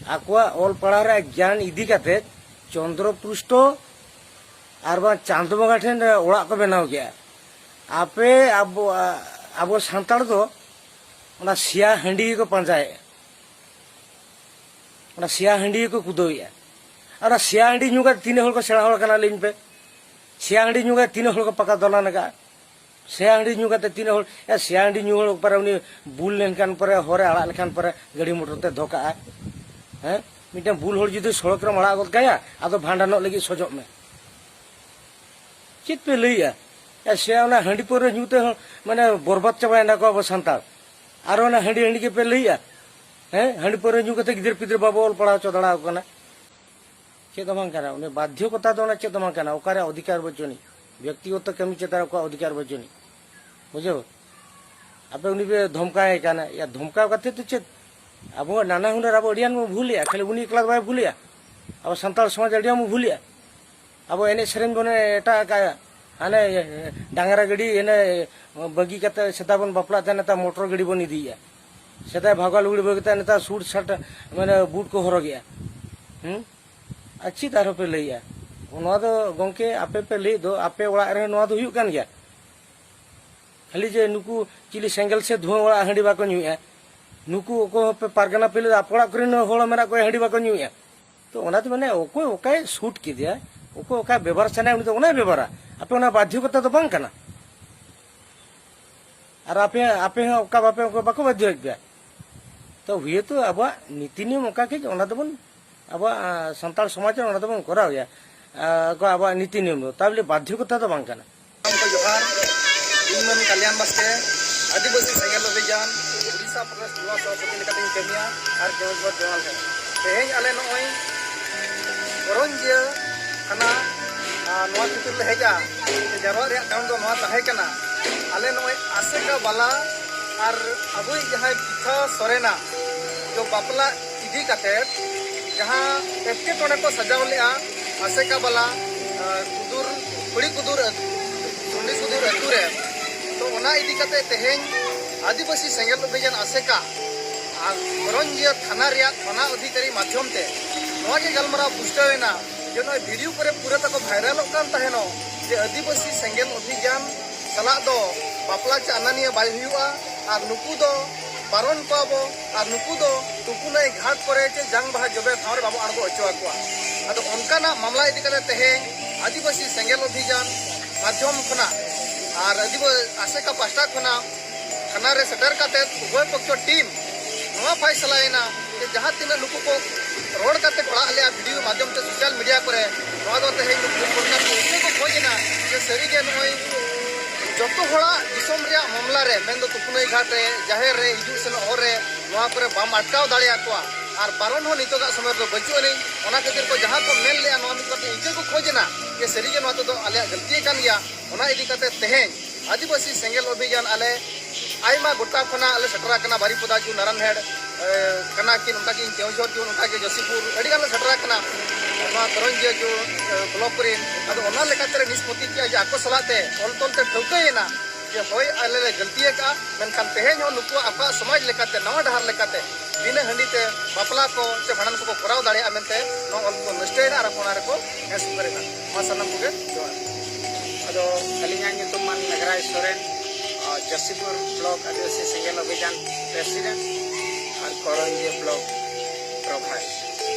ᱟᱠᱚᱣᱟᱜ ᱚᱞ ᱯᱟᱲᱦᱟᱣ ᱨᱮᱭᱟᱜ ᱜᱮᱭᱟᱱ ᱤᱫᱤ ᱠᱟᱛᱮᱫ ᱪᱚᱱᱫᱨᱚ ᱯᱨᱩᱥᱴᱚ ᱟᱨ ᱵᱟᱝ ᱪᱟᱸᱫ ᱵᱚᱸᱜᱟ ᱴᱷᱮᱱ ᱚᱲᱟᱜ ᱠᱚ ᱵᱮᱱᱟᱣ ᱠᱮᱜᱼᱟ᱾ ᱟᱯᱮ ᱟᱵᱚ, ᱟᱵᱚ ᱥᱟᱱᱛᱟᱲ ᱫᱚ ᱚᱱᱟ ᱥᱮᱭᱟ ᱦᱟᱺᱰᱤ ᱜᱮᱠᱚ ᱯᱟᱸᱡᱟᱭᱮᱫᱼᱟ, ᱚᱱᱟ ᱥᱮᱭᱟ ᱦᱟᱺᱰᱤ ᱜᱮᱠᱚ ᱠᱩᱫᱟᱹᱣᱮᱫᱼᱟ᱾ ᱟᱨ ᱚᱱᱟ ᱥᱮᱭᱟ ᱦᱟᱺᱰᱤ ᱧᱩ ᱠᱟᱛᱮ ᱛᱤᱱᱟᱹᱜ ᱦᱚᱲ ᱠᱚ ᱥᱮᱬᱟ ᱦᱚᱲ ᱠᱟᱱᱟ, ᱞᱟᱹᱭᱟᱹᱧ ᱯᱮ? ᱥᱮᱭᱟ ᱦᱟᱺᱰᱤ ᱧᱩ ᱠᱟᱛᱮ ᱛᱤᱱᱟᱹᱜ ᱦᱚᱲ ᱠᱚ ᱯᱟᱠᱟ ᱫᱚᱞᱟᱱ ᱟᱠᱟᱫᱼᱟ? ᱥᱮᱭᱟ ᱦᱟᱺᱰᱤ ᱧᱩ ᱠᱟᱛᱮ ᱛᱤᱱᱟᱹᱜ ᱦᱚᱲ, ᱮ, ᱥᱮᱭᱟ ᱦᱟᱺᱰᱤ ᱧᱩ ᱦᱚᱲ ᱯᱚᱨᱮ ᱩᱱᱤ ᱵᱩᱞ ᱞᱮᱱᱠᱷᱟᱱ ᱯᱚᱨᱮ, ᱦᱚᱨᱮ ᱟᱲᱟᱜ ᱞᱮᱠᱷᱟᱱ ᱯᱚᱨᱮ ᱜᱟᱹᱰᱤ ᱢᱚᱴᱚᱨ ᱛᱮ ᱫᱷᱚᱠᱟᱜᱼᱟ᱾ ᱦᱮᱸ? ᱢᱤᱫᱴᱟᱝ ᱵᱩᱞ ᱦᱚᱲ ᱡᱩᱫᱤ ᱥᱚᱲᱚᱠ ᱨᱮᱢ ᱟᱲᱟᱜ ᱜᱚᱫ ᱠᱟᱭᱟ, ᱟᱫᱚ ᱵᱷᱟᱸᱰᱟᱱᱚᱜ ᱞᱟᱹᱜᱤᱫ ᱥᱚᱡᱚᱜ ᱢᱮ᱾ ᱪᱮᱫ ᱯᱮ ᱞᱟᱹᱭᱮᱜᱼᱟ? ᱭᱟ, ᱥᱮ ᱚᱱᱟ ᱦᱟᱺᱰᱤ ᱯᱟᱹᱣᱨᱟᱹ ᱧᱩ ᱛᱮᱦᱚᱸ ᱢᱟᱱᱮ ᱵᱚᱨᱵᱟᱫ ᱪᱟᱵᱟᱭᱮᱱᱟ ᱠᱚ ᱟᱵᱚ ᱥᱟᱱᱛᱟᱲ᱾ ᱟᱨ ᱚᱱᱟ ᱦᱟᱺᱰᱤ ᱦᱟᱺᱰᱤ ᱜᱮᱯᱮ ᱞᱟᱹᱭᱮᱜᱼᱟ? ᱦᱮᱸ, ᱦᱟᱺᱰᱤ ᱯᱟᱹᱣᱨᱟᱹ ᱧᱩ ᱠᱟᱛᱮ ᱜᱤᱫᱟᱹᱨ ᱯᱤᱫᱟᱹᱨ ᱵᱟᱵᱚ ᱚᱞ ᱯᱟᱲᱦᱟᱣ ᱦᱚᱪᱚ ᱫᱟᱲᱮ ᱟᱠᱚ ᱠᱟᱱᱟ᱾ ᱪᱮᱫ ᱦᱚᱸ ᱵᱟᱝ ᱠᱟᱱᱟ, ᱩᱱᱤ ᱵᱟᱫᱽᱫᱷᱚᱠᱚᱛᱟ ᱫᱚ ᱚᱱᱟ ᱪᱮᱫ ᱦᱚᱸ ᱵᱟᱝ ᱠᱟᱱᱟ᱾ ᱚᱠᱟᱨᱮ ᱚᱫᱷᱤᱠᱟᱨ ᱵᱟᱹᱪᱩᱜ ᱟᱹᱱᱤᱡ, ᱵᱮᱠᱛᱤᱜᱚᱛᱚ ᱠᱟᱹᱢᱤ ᱪᱮᱛᱟᱱ ᱨᱮ ᱚᱠᱚᱭᱟᱜ ᱚᱫᱷᱤᱠᱟᱨ ᱵᱟᱹᱪᱩᱜ ᱟᱹᱱᱤᱡ, ᱵᱩᱡᱷᱟᱹᱣ? ᱟᱯᱮ ᱩᱱᱤ ᱯᱮ ᱫᱷᱚᱢᱠᱟᱣ ᱮ ᱠᱟᱱᱟ᱾ ᱭᱟ, ᱫᱷᱚᱢᱠᱟᱣ ᱠᱟᱛᱮ ᱫᱚ ᱪᱮᱫ? ᱟᱵᱚ ᱱᱟᱱᱟ ᱦᱩᱱᱟᱹᱨ ᱟᱵᱚ ᱟᱹᱰᱤᱜᱟᱱ ᱵᱚᱱ ᱵᱷᱩᱞᱮᱜᱼᱟ, ᱠᱷᱟᱹᱞᱤ ᱩᱱᱤ ᱮᱠᱞᱟ ᱫᱚ ᱵᱟᱭ ᱵᱷᱩᱞᱮᱜᱼᱟ᱾ ᱟᱵᱚ ᱥᱟᱱᱛᱟᱲ ᱥᱚᱢᱟᱡᱽ ᱟᱹᱰᱤᱜᱟᱱ ᱵᱚᱱ ᱵᱷᱩᱞᱮᱜᱼᱟ᱾ ᱟᱵᱚ ᱮᱱᱮᱡ ᱥᱮᱨᱮᱧ ᱵᱚᱱ ᱮᱴᱟᱜ ᱟᱠᱟᱫᱼᱟ, ᱦᱟᱱᱮ ᱰᱟᱝᱨᱟ ᱜᱟᱹᱰᱤ ᱮᱱᱮ ᱵᱟᱹᱜᱤ ᱠᱟᱛᱮ ᱥᱮᱫᱟᱭ ᱵᱚᱱ ᱵᱟᱯᱞᱟᱜ ᱛᱟᱦᱮᱸ, ᱱᱮᱛᱟᱨ ᱢᱚᱴᱚᱨ ᱜᱟᱹᱰᱤ ᱵᱚᱱ ᱤᱫᱤᱭᱮᱫᱼᱟ᱾ ᱥᱮᱫᱟᱭ ᱵᱷᱟᱜᱟ ᱞᱩᱜᱽᱲᱤ ᱵᱟᱹᱜᱤ ᱠᱟᱛᱮ ᱱᱮᱛᱟᱨ ᱥᱩᱴ ᱥᱟᱴ ᱢᱟᱱᱮ ᱵᱩᱴ ᱠᱚ ᱦᱚᱨᱚᱜᱮᱜᱼᱟ᱾ ᱦᱩᱸ? ᱟᱨ ᱪᱮᱫ ᱟᱨᱦᱚᱸ ᱯᱮ ᱞᱟᱹᱭᱮᱜᱼᱟ? ᱱᱚᱣᱟ ᱫᱚ ᱜᱚᱝᱠᱮ, ᱟᱯᱮ ᱯᱮ ᱞᱟᱹᱭᱮᱫ ᱫᱚ, ᱟᱯᱮ ᱚᱲᱟᱜ ᱨᱮ ᱱᱚᱣᱟ ᱫᱚ ᱦᱩᱭᱩᱜ ᱠᱟᱱ ᱜᱮᱭᱟ᱾ ᱠᱷᱟᱹᱞᱤ ᱡᱮ ᱱᱩᱠᱩ ᱪᱤᱞᱤ ᱥᱮᱸᱜᱮᱞ ᱥᱮ ᱫᱷᱩᱣᱟᱹ ᱚᱲᱟᱜ ᱦᱟᱺᱰᱤ ᱵᱟᱠᱚ ᱧᱩᱭᱮᱫᱼᱟ, ᱱᱩᱠᱩ ᱚᱠᱚᱭ ᱦᱚᱸ ᱯᱮ ᱯᱟᱨᱜᱟᱱᱟ ᱯᱮ ᱞᱟᱹᱭ ᱫᱟ, ᱟᱯᱮ ᱚᱲᱟᱜ ᱠᱚᱨᱮᱱ ᱦᱚᱲ ᱢᱮᱱᱟᱜ ᱠᱚᱣᱟ ᱦᱟᱺᱰᱤ ᱵᱟᱠᱚ ᱧᱩᱭᱮᱫᱼᱟ᱾ ᱛᱚ ᱚᱱᱟ ᱫᱚ ᱢᱟᱱᱮ ᱚᱠᱚᱭ ᱚᱠᱟᱭ ᱥᱩᱴ ᱠᱮᱫᱮᱭᱟ, ᱚᱠᱚᱭ ᱚᱠᱟ ᱵᱮᱵᱚᱦᱟᱨ ᱥᱟᱱᱟᱭᱟ ᱩᱱᱤ ᱫᱚ ᱚᱱᱟᱭ ᱵᱮᱵᱚᱦᱟᱨᱟ᱾ ᱟᱯᱮ ᱚᱱᱟ ᱵᱟᱫᱽᱫᱷᱚᱠᱚᱛᱟ ᱫᱚ ᱵᱟᱝ ᱠᱟᱱᱟ᱾ ᱟᱨ ᱟᱯᱮ, ᱟᱯᱮ ᱦᱚᱸ ᱚᱠᱟ ᱵᱟᱯᱮ, ᱚᱠᱚᱭ ᱵᱟᱠᱚ ᱵᱟᱫᱽᱫᱷᱚᱭᱮᱫ ᱯᱮᱭᱟ᱾ ᱛᱚ ᱦᱩᱭᱮᱛᱚ ᱟᱵᱚᱣᱟᱜ ᱱᱤᱛᱤ ᱱᱤᱭᱚᱢ ᱚᱱᱠᱟ ᱜᱮ, ᱚᱱᱟ ᱫᱚᱵᱚᱱ, ᱟᱵᱚᱣᱟᱜ, ᱟ, ᱥᱟᱱᱛᱟᱲ ᱥᱚᱢᱟᱡᱽ ᱨᱮ ᱚᱱᱟ ᱫᱚᱵᱚᱱ ᱠᱚᱨᱟᱣ ᱜᱮᱭᱟ᱾ ᱟ, ᱟᱠᱚ ᱟᱵᱚᱣᱟᱜ ᱱᱤᱛᱤ ᱱᱤᱭᱚᱢ ᱫᱚ, ᱛᱟᱵᱚᱞᱮ ᱵᱟᱫᱽᱫᱷᱚᱠᱚᱛᱟ ᱫᱚ ᱵᱟᱝ ᱠᱟᱱᱟ᱾ ᱥᱟᱱᱟᱢ ᱠᱚ ᱡᱚᱦᱟᱨ᱾ ᱤᱧ ᱢᱟᱹᱱ ᱠᱟᱞᱭᱟᱱ ᱵᱟᱥᱠᱮ, ᱟᱹᱫᱤᱵᱟᱹᱥᱤ ᱥᱮᱸᱜᱮᱞ ᱚᱵᱷᱤᱡᱟᱱ ᱩᱲᱤᱥᱥᱟ ᱯᱨᱚᱫᱮᱥ ᱡᱩᱵᱟ ᱥᱚᱵᱷᱟᱯᱚᱛᱤ ᱞᱮᱠᱟᱛᱮᱧ ᱠᱟᱹᱢᱤᱭᱟ ᱟᱨ ᱡᱚᱦᱟᱨ ᱡᱚᱦᱟᱨ ᱡᱚᱦᱟᱨ᱾ ᱛᱮᱦᱮᱧ ᱟᱞᱮ ᱱᱚᱜᱼᱚᱭ ᱠᱚᱨᱚᱧᱡᱤᱭᱟᱹ ᱛᱷᱟᱱᱟ, ᱟᱨ ᱱᱚᱣᱟ ᱠᱷᱟᱹᱛᱤᱨ ᱞᱮ ᱦᱮᱡᱼᱟ, ᱡᱟᱨᱣᱟᱜ ᱨᱮᱭᱟᱜ ᱠᱟᱨᱚᱱ ᱫᱚ ᱱᱚᱣᱟ ᱛᱟᱦᱮᱸ ᱠᱟᱱᱟ, ᱟᱞᱮ ᱱᱚᱜᱼᱚᱭ ᱟᱥᱮᱠᱟ ᱵᱟᱞᱟ ᱟᱨ ᱟᱵᱚᱭᱤᱡ ᱡᱟᱦᱟᱸᱭ ᱯᱤᱛᱷᱟ ᱥᱚᱨᱮᱱᱟᱜ ᱫᱚ ᱵᱟᱯᱞᱟ ᱤᱫᱤ ᱠᱟᱛᱮ ᱡᱟᱦᱟᱸ ᱮᱴᱠᱮᱴᱚᱬᱮ ᱠᱚ ᱥᱟᱡᱟᱣ ᱞᱮᱜᱼᱟ ᱟᱥᱮᱠᱟ ᱵᱟᱞᱟ, ᱟᱨ ᱠᱩᱫᱩᱨ, ᱠᱩᱲᱤ ᱠᱩᱫᱩᱨ ᱟᱹᱛᱩ, ᱥᱩᱸᱰᱤ ᱠᱩᱫᱩᱨ ᱟᱹᱛᱩ ᱨᱮ, ᱛᱚ ᱚᱱᱟ ᱤᱫᱤ ᱠᱟᱛᱮ ᱛᱮᱦᱮᱧ ᱟᱹᱫᱤᱵᱟᱹᱥᱤ ᱥᱮᱸᱜᱮᱞ ᱚᱵᱷᱤᱡᱟᱱ ᱟᱥᱮᱠᱟ ᱟᱨ ᱠᱚᱨᱚᱧᱡᱤᱭᱟᱹ ᱛᱷᱟᱱᱟ ᱨᱮᱭᱟᱜ ᱛᱷᱟᱱᱟ ᱚᱫᱷᱤᱠᱟᱨᱤ ᱢᱟᱫᱽᱫᱷᱚᱢ ᱛᱮ ᱱᱚᱣᱟ ᱜᱮ ᱜᱟᱞᱢᱟᱨᱟᱣ ᱯᱩᱥᱴᱟᱹᱣ ᱮᱱᱟ ᱡᱮ ᱱᱚᱜᱼᱚᱭ ᱵᱷᱤᱰᱤᱭᱳ ᱠᱚᱨᱮ ᱯᱩᱨᱟᱹ ᱛᱟᱠᱚ ᱵᱷᱟᱭᱨᱟᱞᱚᱜ ᱠᱟᱱ ᱛᱟᱦᱮᱱᱚᱜ ᱡᱮ ᱟᱹᱫᱤᱵᱟᱹᱥᱤ ᱥᱮᱸᱜᱮᱞ ᱚᱵᱷᱤᱡᱟᱱ ᱥᱟᱞᱟᱜ ᱫᱚ ᱵᱟᱯᱞᱟ ᱪᱮ ᱟᱱᱟ ᱱᱤᱭᱟᱹ ᱵᱟᱭ ᱦᱩᱭᱩᱜᱼᱟ, ᱟᱨ ᱱᱩᱠᱩ ᱫᱚ ᱵᱟᱨᱚᱱ ᱠᱚᱣᱟ ᱵᱚ, ᱟᱨ ᱱᱩᱠᱩ ᱫᱚ ᱛᱩᱯᱩᱱᱟᱹᱭ ᱜᱷᱟᱴ ᱠᱚᱨᱮ ᱪᱮ ᱡᱟᱝ ᱵᱟᱦᱟ ᱡᱚᱵᱮ ᱴᱷᱟᱶ ᱨᱮ ᱵᱟᱵᱚ ᱟᱬᱜᱚ ᱦᱚᱪᱚ ᱟᱠᱚᱣᱟ᱾ ᱟᱫᱚ ᱚᱱᱠᱟᱱᱟᱜ ᱢᱟᱢᱞᱟ ᱤᱫᱤ ᱠᱟᱛᱮ ᱛᱮᱦᱮᱧ ᱟᱹᱫᱤᱵᱟᱹᱥᱤ ᱥᱮᱸᱜᱮᱞ ᱚᱵᱷᱤᱡᱟᱱ ᱢᱟᱫᱽᱫᱷᱚᱢ ᱠᱷᱚᱱᱟᱜ ᱟᱨ ᱟᱹᱫᱤᱵᱟᱹ ᱟᱥᱮᱠᱟ ᱯᱟᱦᱴᱟ ᱠᱷᱚᱱᱟᱜ ᱛᱷᱟᱱᱟ ᱨᱮ ᱥᱮᱴᱮᱨ ᱠᱟᱛᱮ ᱩᱵᱷᱚᱭ ᱯᱚᱠᱠᱷᱚ ᱴᱤᱢ ᱱᱚᱣᱟ ᱯᱷᱟᱭᱥᱟᱞᱟᱭᱮᱱᱟ ᱡᱮ ᱡᱟᱦᱟᱸ ᱛᱤᱱᱟᱹᱜ ᱱᱩᱠᱩ ᱠᱚ ᱨᱚᱲ ᱠᱟᱛᱮ ᱠᱚ ᱟᱲᱟᱜ ᱞᱮᱜᱼᱟ ᱵᱷᱤᱰᱤᱭᱳ ᱢᱟᱫᱽᱫᱷᱚᱢ ᱛᱮ ᱥᱳᱥᱟᱞ ᱢᱤᱰᱤᱭᱟ ᱠᱚᱨᱮ᱾ ᱱᱚᱣᱟ ᱫᱚ ᱛᱮᱦᱮᱧ ᱱᱩᱠᱩ ᱥᱚᱨᱠᱟᱨ ᱠᱚ ᱤᱱᱟᱹ ᱠᱚ ᱠᱷᱚᱡ ᱮᱱᱟ ᱡᱮ ᱥᱟᱹᱨᱤᱜᱮ ᱱᱚᱜᱼᱚᱭ ᱡᱚᱛᱚ ᱦᱚᱲᱟᱜ ᱫᱤᱥᱚᱢ ᱨᱮᱭᱟᱜ ᱢᱟᱢᱞᱟ ᱨᱮ, ᱢᱮᱱᱫᱚ ᱛᱩᱯᱩᱱᱟᱹᱭ ᱜᱷᱟᱴ ᱨᱮ, ᱡᱟᱦᱮᱨ ᱨᱮ, ᱦᱤᱡᱩᱜ ᱥᱮᱱᱚᱜ ᱦᱚᱨ ᱨᱮ, ᱱᱚᱣᱟ ᱠᱚᱨᱮ ᱵᱟᱢ ᱟᱴᱠᱟᱣ ᱫᱟᱲᱮᱭᱟᱠᱚᱣᱟ᱾ ᱟᱨ ᱵᱟᱨᱚᱱ ᱦᱚᱸ ᱱᱤᱛᱚᱜᱟᱜ ᱥᱚᱢᱚᱭ ᱨᱮᱫᱚ ᱵᱟᱹᱪᱩᱜ ᱟᱹᱱᱤᱡ᱾ ᱚᱱᱟ ᱠᱷᱟᱹᱛᱤᱨ ᱠᱚ ᱡᱟᱦᱟᱸ ᱠᱚ ᱢᱮᱱ ᱞᱮᱜᱼᱟ, ᱱᱚᱣᱟ ᱢᱤᱫ ᱵᱟᱨ ᱤᱱᱠᱟᱹ ᱠᱚ ᱠᱷᱚᱡᱽ ᱮᱱᱟ ᱡᱮ ᱥᱟᱹᱨᱤᱜᱮ ᱱᱚᱣᱟ ᱫᱚ ᱟᱞᱮᱭᱟᱜ ᱜᱟᱹᱞᱛᱤ ᱠᱟᱱ ᱜᱮᱭᱟ᱾ ᱚᱱᱟ ᱤᱫᱤ ᱠᱟᱛᱮ ᱛᱮᱦᱮᱧ ᱟᱹᱫᱤᱵᱟᱹᱥᱤ ᱥᱮᱸᱜᱮᱞ ᱚᱵᱷᱤᱡᱟᱱ ᱟᱞᱮ ᱟᱭᱢᱟ ᱜᱚᱴᱟ ᱠᱷᱚᱱᱟᱜ ᱞᱮ ᱥᱮᱴᱮᱨ ᱟᱠᱟᱱᱟ᱾ ᱵᱟᱨᱤᱯᱚᱫᱟ ᱡᱩ, ᱱᱟᱨᱟᱱᱦᱮᱲ, ᱮ, ᱠᱟᱱᱟ ᱠᱤᱱ, ᱚᱱᱠᱟ ᱜᱮ ᱠᱮᱣᱡᱷᱚᱨ ᱡᱩ, ᱚᱱᱠᱟ ᱜᱮ ᱡᱚᱥᱤᱯᱩᱨ, ᱟᱹᱰᱤ ᱜᱟᱱ ᱞᱮ ᱥᱮᱴᱮᱨ ᱟᱠᱟᱱᱟ ᱱᱚᱣᱟ ᱠᱚᱨᱚᱧᱡᱤᱭᱟᱹ ᱡᱩ, ᱮ, ᱵᱞᱚᱠ ᱨᱮᱱ᱾ ᱟᱫᱚ ᱚᱱᱟ ᱞᱮᱠᱟᱛᱮ ᱞᱮ ᱱᱤᱥᱯᱚᱛᱤ ᱠᱮᱜᱼᱟ ᱡᱮ ᱟᱠᱚ ᱥᱟᱞᱟᱜ ᱛᱮ ᱚᱞ ᱛᱚᱞ ᱛᱮ ᱴᱷᱟᱹᱣᱠᱟᱹᱭᱮᱱᱟ ᱡᱮ ᱦᱳᱭ, ᱟᱞᱮ ᱞᱮ ᱜᱟᱹᱞᱛᱤ ᱟᱠᱟᱜᱼᱟ, ᱢᱮᱱᱠᱷᱟᱱ ᱛᱮᱦᱮᱧ ᱦᱚᱸ ᱱᱩᱠᱩᱣᱟᱜ ᱟᱠᱚᱣᱟᱜ ᱥᱚᱢᱟᱡᱽ ᱞᱮᱠᱟᱛᱮ ᱱᱟᱣᱟ ᱰᱟᱦᱟᱨ ᱞᱮᱠᱟᱛᱮ ᱵᱤᱱᱟᱹ ᱦᱟᱺᱰᱤ ᱛᱮ ᱵᱟᱯᱞᱟ ᱠᱚ ᱥᱮ ᱵᱷᱟᱸᱰᱟᱱ ᱠᱚᱠᱚ ᱠᱚᱨᱟᱣ ᱫᱟᱲᱮᱭᱟᱜᱼᱟ ᱢᱮᱱᱛᱮ ᱱᱚᱣᱟ ᱚᱞ ᱠᱚ ᱱᱤᱥᱴᱟᱹᱭᱮᱱᱟ ᱟᱨ ᱟᱠᱚ ᱚᱱᱟ ᱨᱮᱠᱚ ᱦᱮᱸ ᱥᱩᱯᱟᱹᱨ ᱮᱱᱟ᱾ ᱢᱟ ᱥᱟᱱᱟᱢ ᱠᱚᱜᱮ ᱡᱚᱦᱟᱨ᱾ ᱟᱫᱚ ᱟᱹᱞᱤᱧᱟᱜ ᱧᱩᱛᱩᱢ ᱢᱟ ᱱᱟᱜᱽᱨᱟᱭ ᱥᱚᱨᱮᱱ, ᱟᱨ ᱡᱚᱥᱤᱯᱩᱨ ᱵᱞᱚᱠ ᱟᱹᱫᱤᱵᱟᱹᱥᱤ ᱥᱮᱸᱜᱮᱞ ᱚᱵᱷᱤᱡᱟᱱ ᱯᱨᱮᱥᱤᱰᱮᱱᱴ ᱟᱨ ᱠᱚᱨᱚᱧᱡᱤᱭᱟᱹ ᱵᱞᱚᱠ ᱯᱨᱚᱵᱷᱟᱨᱤ᱾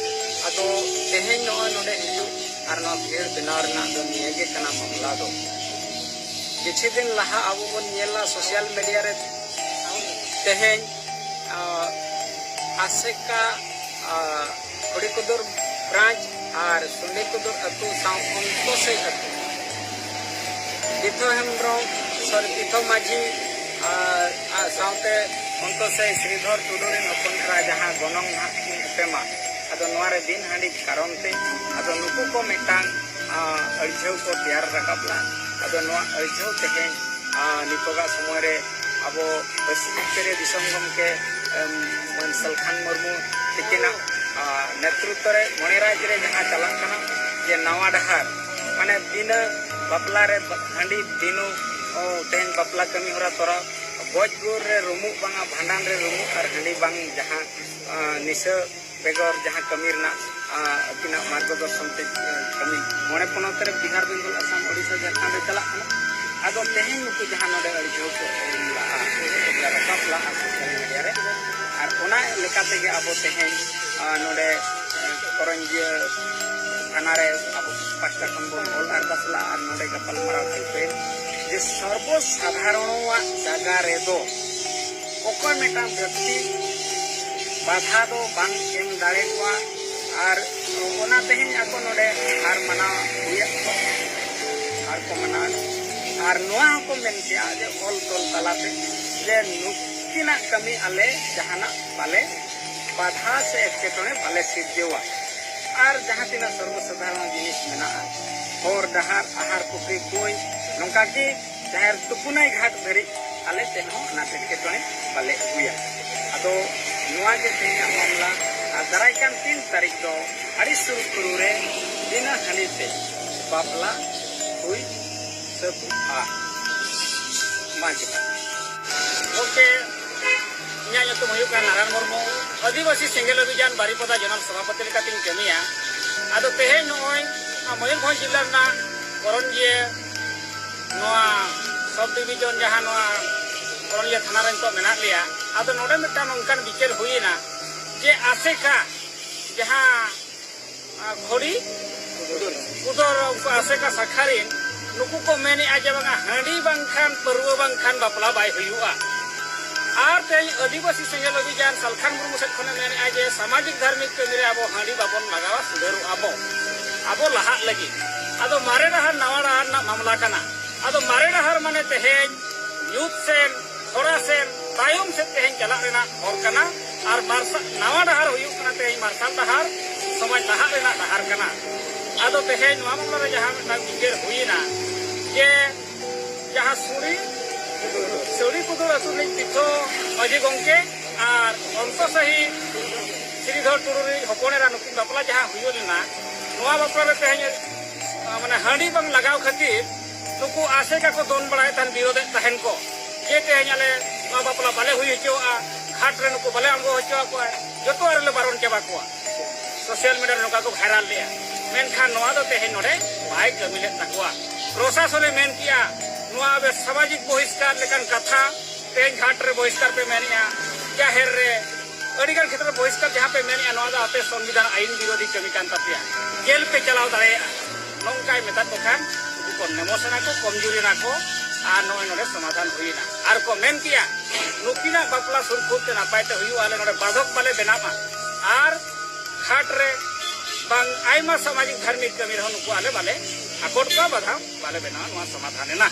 ᱟᱫᱚ ᱛᱮᱦᱮᱧ ᱱᱚᱜᱼᱚᱭ ᱱᱚᱰᱮ ᱦᱤᱡᱩᱜ ᱟᱨ ᱱᱚᱣᱟ ᱵᱷᱤᱲ ᱵᱮᱱᱟᱣ ᱨᱮᱱᱟᱜ ᱫᱚ ᱱᱤᱭᱟᱹ ᱜᱮ ᱠᱟᱱᱟ ᱢᱟᱢᱞᱟ ᱫᱚ᱾ ᱠᱤᱪᱷᱩ ᱫᱤᱱ ᱞᱟᱦᱟ ᱟᱵᱚ ᱵᱚᱱ ᱧᱮᱞᱟ ᱥᱳᱥᱟᱞ ᱢᱤᱰᱤᱭᱟ ᱨᱮ ᱛᱮᱦᱮᱧ, ᱟ, ᱟᱥᱮᱠᱟ, ᱟ, ᱠᱷᱩᱲᱤ ᱠᱩᱫᱩᱨ ᱵᱨᱟᱧᱪ ᱟᱨ ᱥᱩᱸᱰᱤ ᱠᱩᱫᱩᱨ ᱟᱹᱛᱩ ᱥᱟᱶ ᱚᱱᱛᱚᱥᱮᱡ ᱟᱹᱛᱩ ᱯᱤᱛᱷᱚ ᱦᱮᱢᱵᱨᱚᱢ, ᱥᱚᱨᱤ, ᱯᱤᱛᱷᱚ ᱢᱟᱹᱡᱷᱤ ᱟᱨ, ᱟᱨ ᱥᱟᱶᱛᱮ ᱚᱱᱛᱚᱥᱮᱡ ᱥᱨᱤᱫᱷᱚᱨ ᱴᱩᱰᱩ ᱨᱮᱱ ᱦᱚᱯᱚᱱ ᱮᱨᱟ ᱡᱟᱦᱟᱸ ᱜᱚᱱᱚᱝ ᱱᱟᱦᱟᱜ ᱠᱤᱱ ᱮᱯᱮᱢᱟ, ᱟᱫᱚ ᱱᱚᱣᱟ ᱨᱮ ᱵᱤᱱ ᱦᱟᱺᱰᱤ ᱠᱟᱨᱚᱱ ᱛᱮ ᱟᱫᱚ ᱱᱩᱠᱩ ᱠᱚ ᱢᱤᱫᱴᱟᱝ, ᱟ, ᱟᱹᱲᱡᱷᱟᱹᱣ ᱠᱚ ᱛᱮᱭᱟᱨ ᱨᱟᱠᱟᱵ ᱞᱮᱫᱼᱟ᱾ ᱟᱫᱚ ᱱᱚᱣᱟ ᱟᱹᱲᱡᱷᱟᱹᱣ ᱛᱮᱦᱮᱧ, ᱟ, ᱱᱤᱛᱚᱜᱟᱜ ᱥᱚᱢᱚᱭ ᱨᱮ ᱟᱵᱚ ᱯᱟᱹᱨᱥᱤ ᱡᱤᱛᱠᱟᱹᱨᱤᱭᱟᱹ ᱫᱤᱥᱚᱢ ᱜᱚᱢᱠᱮ, ᱮᱢ, ᱢᱟᱹᱱ ᱥᱟᱞᱠᱷᱟᱱ ᱢᱩᱨᱢᱩ ᱛᱤᱠᱤᱱᱟᱜ, ᱟ, ᱱᱮᱛᱨᱤᱛᱵ ᱨᱮ ᱢᱚᱬᱮ ᱨᱟᱡᱽ ᱨᱮ ᱡᱟᱦᱟᱸ ᱪᱟᱞᱟᱜ ᱠᱟᱱᱟ ᱡᱮ ᱱᱟᱣᱟ ᱰᱟᱦᱟᱨ, ᱢᱟᱱᱮ ᱵᱤᱱᱟᱹ ᱵᱟᱯᱞᱟ ᱨᱮ ᱵᱟ-, ᱦᱟᱺᱰᱤ ᱵᱤᱱᱩ, ᱚ, ᱛᱮᱦᱮᱧ ᱵᱟᱯᱞᱟ ᱠᱟᱹᱢᱤ ᱦᱚᱨᱟ ᱛᱚᱨᱟᱣ, ᱜᱚᱡ ᱜᱩᱨ ᱨᱮ ᱨᱩᱢᱩᱜ ᱵᱟᱝᱟ, ᱵᱷᱟᱸᱰᱟᱱ ᱨᱮ ᱨᱩᱢᱩᱜ ᱟᱨ ᱦᱟᱺᱰᱤ ᱵᱟᱝ ᱡᱟᱦᱟᱸ, ᱟ, ᱱᱤᱥᱟᱹ ᱵᱮᱜᱚᱨ ᱡᱟᱦᱟᱸ ᱠᱟᱹᱢᱤ ᱨᱮᱱᱟᱜ, ᱟ, ᱟᱹᱠᱤᱱᱟᱜ ᱢᱟᱨᱜᱚᱫᱚᱨᱥᱚᱱ ᱛᱮ, ᱟ, ᱠᱟᱹᱢᱤ ᱢᱚᱬᱮ ᱯᱚᱱᱚᱛ ᱨᱮ ᱵᱤᱦᱟᱨ, ᱵᱮᱝᱜᱚᱞ, ᱟᱥᱟᱢ, ᱳᱰᱤᱥᱟ, ᱡᱷᱟᱲᱠᱷᱚᱸᱰ ᱨᱮ ᱪᱟᱞᱟᱜ ᱠᱟᱱᱟ᱾ ᱟᱫᱚ ᱛᱮᱦᱮᱧ ᱱᱩᱠᱩ ᱡᱟᱦᱟᱸ ᱱᱚᱰᱮ ᱟᱹᱲᱡᱷᱟᱹᱣ ᱠᱚ ᱮᱢ ᱞᱟᱜᱼᱟ, ᱨᱟᱠᱟᱵ ᱞᱟᱜᱼᱟ ᱥᱳᱥᱟᱞ ᱢᱤᱰᱤᱭᱟ ᱨᱮ, ᱟᱨ ᱚᱱᱟ ᱞᱮᱠᱟ ᱛᱮᱜᱮ ᱟᱵᱚ ᱛᱮᱦᱮᱧ, ᱟ, ᱱᱚᱰᱮ, ᱟ, ᱠᱚᱨᱚᱧᱡᱤᱭᱟᱹ ᱛᱷᱟᱱᱟ ᱨᱮ ᱟᱵᱚ ᱯᱟᱦᱴᱟ ᱠᱷᱚᱱ ᱵᱚᱱ ᱚᱞ ᱟᱨᱫᱟᱥ ᱞᱟᱜᱼᱟ ᱟᱨ ᱱᱚᱰᱮ ᱜᱟᱯᱟᱞᱢᱟᱨᱟᱣ ᱴᱷᱟᱹᱣᱠᱟᱹᱭᱮᱱᱟ ᱡᱮ ᱥᱚᱨᱵᱚ ᱥᱟᱫᱷᱟᱨᱚᱱᱚᱣᱟᱜ ᱡᱟᱭᱜᱟ ᱨᱮᱫᱚ ᱚᱠᱚᱭ ᱢᱤᱫᱴᱟᱝ ᱵᱮᱠᱛᱤ ᱵᱟᱫᱷᱟ ᱫᱚ ᱵᱟᱝ ᱮᱢ ᱫᱟᱲᱮ ᱠᱚᱣᱟ᱾ ᱟᱨ ᱚᱱᱟ ᱛᱮᱦᱮᱧ ᱟᱠᱚ ᱱᱚᱰᱮ ᱦᱟᱨ ᱢᱟᱱᱟᱣ ᱦᱩᱭᱟᱜ ᱠᱚ, ᱦᱟᱨ ᱠᱚ ᱢᱟᱱᱟᱣ᱾ ᱟᱨ ᱱᱚᱣᱟ ᱦᱚᱸᱠᱚ ᱢᱮᱱ ᱠᱮᱜᱼᱟ ᱡᱮ ᱚᱞ ᱛᱚᱞ ᱛᱟᱞᱟᱛᱮ ᱡᱮ ᱱᱩᱠᱤᱱᱟᱜ ᱠᱟᱹᱢᱤ ᱟᱞᱮ ᱡᱟᱦᱟᱱᱟᱜ ᱵᱟᱞᱮ ᱵᱟᱫᱷᱟ ᱥᱮ ᱮᱴᱠᱮᱴᱚᱬᱮ ᱵᱟᱞᱮ ᱥᱤᱨᱡᱟᱹᱣᱟ᱾ ᱟᱨ ᱡᱟᱦᱟᱸ ᱛᱤᱱᱟᱹᱜ ᱥᱚᱨᱵᱚ ᱥᱟᱫᱷᱟᱨᱚᱱ ᱡᱤᱱᱤᱥ ᱢᱮᱱᱟᱜᱼᱟ, ᱦᱚᱨ ᱰᱟᱦᱟᱨ, ᱟᱦᱟᱨ, ᱯᱩᱠᱷᱨᱤ, ᱠᱩᱧ, ᱱᱚᱝᱠᱟ ᱜᱮ ᱡᱟᱦᱮᱨ ᱛᱩᱯᱩᱱᱟᱹᱭ ᱜᱷᱟᱴ ᱫᱷᱟᱹᱨᱤᱡ ᱟᱞᱮ ᱪᱮᱫ ᱦᱚᱸ ᱟᱱᱟᱴ ᱮᱴᱠᱮᱴᱚᱬᱮ ᱵᱟᱞᱮ ᱟᱹᱜᱩᱭᱟ᱾ ᱟᱫᱚ ᱱᱚᱣᱟ ᱜᱮ ᱛᱮᱦᱮᱧᱟᱜ ᱢᱟᱢᱞᱟ᱾ ᱟᱨ ᱫᱟᱨᱟᱭ ᱠᱟᱱ ᱛᱤᱱ ᱛᱟᱹᱨᱤᱠᱷ ᱫᱚ ᱟᱹᱰᱤ ᱥᱩᱨᱩᱠᱷᱩᱨᱩ ᱨᱮ ᱵᱤᱱᱟᱹ ᱦᱟᱺᱰᱤ ᱛᱮ ᱵᱟᱯᱞᱟ ᱦᱩᱭ ᱥᱟᱹᱛᱩᱜᱼᱟ᱾ ᱢᱟ ᱪᱮᱛᱟᱱ ᱜᱚᱢᱠᱮ, ᱤᱧᱟᱹᱜ ᱧᱩᱛᱩᱢ ᱦᱩᱭᱩᱜ ᱠᱟᱱᱟ ᱱᱟᱨᱟᱭᱚᱱ ᱢᱩᱨᱢᱩ᱾ ᱟᱹᱫᱤᱵᱟᱹᱥᱤ ᱥᱮᱸᱜᱮᱞ ᱚᱵᱷᱤᱡᱟᱱ ᱵᱟᱨᱤᱯᱚᱫᱟ ᱡᱚᱱᱟᱞ ᱥᱚᱵᱷᱟᱯᱚᱛᱤ ᱞᱮᱠᱟᱛᱤᱧ ᱠᱟᱹᱢᱤᱭᱟ᱾ ᱟᱫᱚ ᱛᱮᱦᱮᱧ ᱱᱚᱜᱼᱚᱭ ᱢᱚᱭᱩᱨᱵᱷᱚᱸᱡᱽ ᱡᱤᱞᱟ ᱨᱮᱱᱟᱜ ᱠᱚᱨᱚᱧᱡᱤᱭᱟᱹ ᱱᱚᱣᱟ ᱥᱚᱵ ᱰᱤᱵᱷᱤᱡᱚᱱ, ᱡᱟᱦᱟᱸ ᱱᱚᱣᱟ ᱠᱚᱨᱚᱧᱡᱤᱭᱟᱹ ᱛᱷᱟᱱᱟ ᱨᱮ ᱱᱤᱛᱚᱜ ᱢᱮᱱᱟᱜ ᱞᱮᱭᱟ, ᱟᱫᱚ ᱱᱚᱰᱮ ᱢᱤᱫᱴᱟᱝ ᱱᱚᱝᱠᱟᱱ ᱵᱤᱪᱟᱹᱨ ᱦᱩᱭᱮᱱᱟ ᱡᱮ ᱟᱥᱮᱠᱟ ᱡᱟᱦᱟᱸ ᱟᱨ ᱠᱷᱚᱲᱤ ᱠᱩᱫᱚᱨ, ᱩᱱᱠᱩ ᱟᱥᱮᱠᱟ ᱥᱟᱠᱷᱟ ᱨᱤᱱ ᱱᱩᱠᱩ ᱠᱚ ᱢᱮᱱᱮᱜᱼᱟ ᱡᱮ ᱵᱟᱝᱟ, ᱦᱟᱺᱰᱤ ᱵᱟᱝᱠᱷᱟᱱ, ᱯᱟᱹᱨᱣᱟᱹ ᱵᱟᱝᱠᱷᱟᱱ ᱵᱟᱯᱞᱟ ᱵᱟᱭ ᱦᱩᱭᱩᱜᱼᱟ᱾ ᱟᱨ ᱛᱮᱦᱮᱧ ᱟᱹᱫᱤᱵᱟᱹᱥᱤ ᱥᱮᱸᱜᱮᱞ ᱚᱵᱷᱤᱡᱟᱱ ᱥᱟᱞᱠᱷᱟᱱ ᱢᱩᱨᱢᱩ ᱥᱮᱫ ᱠᱷᱚᱱᱮ ᱢᱮᱱᱮᱜᱼᱟ ᱡᱮ ᱥᱟᱢᱟᱡᱤᱠ ᱫᱷᱟᱨᱢᱤᱠ ᱠᱟᱹᱢᱤ ᱨᱮ ᱟᱵᱚ ᱦᱟᱺᱰᱤ ᱵᱟᱵᱚᱱ ᱞᱟᱜᱟᱣᱟ, ᱥᱩᱫᱷᱟᱹᱨᱚᱜᱼᱟ ᱵᱚ, ᱟᱵᱚ ᱞᱟᱦᱟᱜ ᱞᱟᱹᱜᱤᱫ᱾ ᱟᱫᱚ ᱢᱟᱨᱮ ᱰᱟᱦᱟᱨ ᱱᱟᱣᱟ ᱰᱟᱦᱟᱨ ᱨᱮᱱᱟᱜ ᱢᱟᱢᱞᱟ ᱠᱟᱱᱟ᱾ ᱟᱫᱚ ᱢᱟᱨᱮ ᱰᱟᱦᱟᱨ ᱢᱟᱱᱮ ᱛᱮᱦᱮᱧ ᱧᱩᱛ ᱥᱮᱱ, ᱦᱚᱨᱟ ᱥᱮᱱ, ᱛᱟᱭᱚᱢ ᱥᱮᱫ ᱛᱮᱦᱮᱧ ᱪᱟᱞᱟᱜ ᱨᱮᱱᱟᱜ ᱦᱚᱨ ᱠᱟᱱᱟ᱾ ᱟᱨ ᱢᱟᱨᱥᱟᱞ, ᱱᱟᱣᱟ ᱰᱟᱦᱟᱨ ᱦᱩᱭᱩᱜ ᱠᱟᱱᱟ ᱛᱮᱦᱮᱧ ᱢᱟᱨᱥᱟᱞ ᱰᱟᱦᱟᱨ, ᱥᱚᱢᱟᱡᱽ ᱞᱟᱦᱟᱜ ᱨᱮᱱᱟᱜ ᱰᱟᱦᱟᱨ ᱠᱟᱱᱟ᱾ ᱟᱫᱚ ᱛᱮᱦᱮᱧ ᱱᱚᱣᱟ ᱢᱟᱢᱞᱟ ᱨᱮ ᱡᱟᱦᱟᱸ ᱢᱤᱫᱴᱟᱝ ᱵᱤᱪᱟᱹᱨ ᱦᱩᱭᱮᱱᱟ ᱡᱮ ᱡᱟᱦᱟᱸ ᱥᱩᱲᱤ, ᱥᱟᱹᱲᱤ ᱠᱩᱫᱩᱨ ᱟᱹᱛᱩ ᱨᱤᱱᱤᱡ ᱛᱤᱛᱷᱚ ᱢᱟᱹᱡᱷᱤ ᱜᱚᱢᱠᱮ ᱟᱨ ᱚᱱᱛᱚ ᱥᱟᱹᱦᱤ ᱥᱨᱤᱫᱷᱚᱨ ᱴᱩᱰᱩ ᱨᱤᱱᱤᱡ ᱦᱚᱯᱚᱱ ᱮᱨᱟ ᱱᱩᱠᱤᱱ ᱵᱟᱯᱞᱟ ᱡᱟᱦᱟᱸ ᱦᱩᱭᱩᱜ ᱞᱮᱱᱟ, ᱱᱚᱣᱟ ᱵᱟᱯᱞᱟ ᱨᱮ ᱛᱮᱦᱮᱧ, ᱟ, ᱢᱟᱱᱮ ᱦᱟᱺᱰᱤ ᱵᱟᱝ ᱞᱟᱜᱟᱣ ᱠᱷᱟᱹᱛᱤᱨ ᱱᱩᱠᱩ ᱟᱥᱮᱠᱟ ᱠᱚ ᱫᱚᱱ ᱵᱟᱲᱟᱭᱮᱫ ᱛᱟᱦᱮᱱ, ᱵᱤᱨᱳᱫᱮᱫ ᱛᱟᱦᱮᱱ ᱠᱚ ᱡᱮ ᱛᱮᱦᱮᱧ ᱟᱞᱮ ᱱᱚᱣᱟ ᱵᱟᱯᱞᱟ ᱵᱟᱞᱮ ᱦᱩᱭ ᱦᱚᱪᱚᱣᱟᱜᱼᱟ, ᱜᱷᱟᱴ ᱨᱮ ᱱᱩᱠᱩ ᱵᱟᱞᱮ ᱟᱬᱜᱚ ᱦᱚᱪᱚ ᱟᱠᱚᱣᱟ, ᱡᱚᱛᱚᱣᱟᱜ ᱨᱮᱞᱮ ᱵᱟᱨᱚᱱ ᱪᱟᱵᱟ ᱠᱚᱣᱟ᱾ ᱥᱳᱥᱟᱞ ᱢᱤᱰᱤᱭᱟ ᱨᱮ ᱱᱚᱝᱠᱟ ᱠᱚ ᱵᱷᱟᱭᱨᱟᱞ ᱞᱮᱜᱼᱟ, ᱢᱮᱱᱠᱷᱟᱱ ᱱᱚᱣᱟ ᱫᱚ ᱛᱮᱦᱮᱧ ᱱᱚᱰᱮ ᱵᱟᱭ ᱠᱟᱹᱢᱤ ᱞᱮᱫ ᱛᱟᱠᱚᱣᱟ᱾ ᱯᱨᱚᱥᱟᱥᱚᱱᱮ ᱢᱮᱱ ᱠᱮᱜᱼᱟ, ᱱᱚᱣᱟ ᱟᱵᱮ ᱥᱟᱢᱟᱡᱤᱠ ᱵᱚᱦᱤᱥᱠᱟᱨ ᱞᱮᱠᱟᱱ ᱠᱟᱛᱷᱟ, ᱛᱮᱦᱮᱧ ᱜᱷᱟᱴ ᱨᱮ ᱵᱚᱦᱤᱥᱠᱟᱨ ᱯᱮ ᱢᱮᱱᱮᱜᱼᱟ, ᱡᱟᱦᱮᱨ ᱨᱮ ᱟᱹᱰᱤᱜᱟᱱ ᱠᱷᱮᱛᱨᱮ ᱵᱚᱦᱤᱥᱠᱟᱨ ᱡᱟᱦᱟᱸ ᱯᱮ ᱢᱮᱱᱮᱜᱼᱟ, ᱱᱚᱣᱟ ᱫᱚ ᱟᱯᱮ ᱥᱚᱝᱵᱤᱫᱷᱟᱱ ᱟᱹᱭᱤᱱ ᱵᱤᱨᱳᱫᱷᱤ ᱠᱟᱹᱢᱤ ᱠᱟᱱ ᱛᱟᱯᱮᱭᱟ᱾ ᱡᱮᱞ ᱯᱮ ᱪᱟᱞᱟᱣ ᱫᱟᱲᱮᱭᱟᱜᱼᱟ᱾ ᱱᱚᱝᱠᱟᱭ ᱢᱮᱛᱟᱫ ᱠᱚ ᱠᱷᱟᱱ ᱩᱱᱠᱩ ᱠᱚ ᱱᱮᱢᱚᱥ ᱮᱱᱟ ᱠᱚ, ᱠᱚᱢᱡᱩᱨᱤ ᱮᱱᱟ ᱠᱚ᱾ ᱟᱨ ᱱᱚᱜᱼᱚᱭ ᱱᱚᱰᱮ ᱥᱚᱢᱟᱫᱷᱟᱱ ᱦᱩᱭᱮᱱᱟ᱾ ᱟᱨ ᱠᱚ ᱢᱮᱱ ᱠᱮᱭᱟ, ᱱᱩᱠᱤᱱᱟᱜ ᱵᱟᱯᱞᱟ ᱥᱩᱨᱠᱷᱩᱨ ᱛᱮ ᱱᱟᱯᱟᱭ ᱛᱮ ᱦᱩᱭᱩᱜᱼᱟ, ᱟᱞᱮ ᱱᱚᱰᱮ ᱵᱟᱫᱷᱚᱠ ᱵᱟᱞᱮ ᱵᱮᱱᱟᱣᱟ᱾ ᱟᱨ ᱦᱟᱴ ᱨᱮ ᱵᱟᱝ ᱟᱭᱢᱟ ᱥᱟᱢᱟᱡᱤᱠ ᱫᱷᱟᱨᱢᱤᱠ ᱠᱟᱹᱢᱤ ᱨᱮᱦᱚᱸ ᱱᱩᱠᱩ ᱟᱞᱮ ᱵᱟᱞᱮ ᱟᱠᱚᱴ ᱠᱚᱣᱟ, ᱵᱟᱫᱷᱟ ᱵᱟᱞᱮ ᱵᱮᱱᱟᱣᱟ᱾ ᱱᱚᱣᱟ ᱥᱚᱢᱟᱫᱷᱟᱱ ᱮᱱᱟ᱾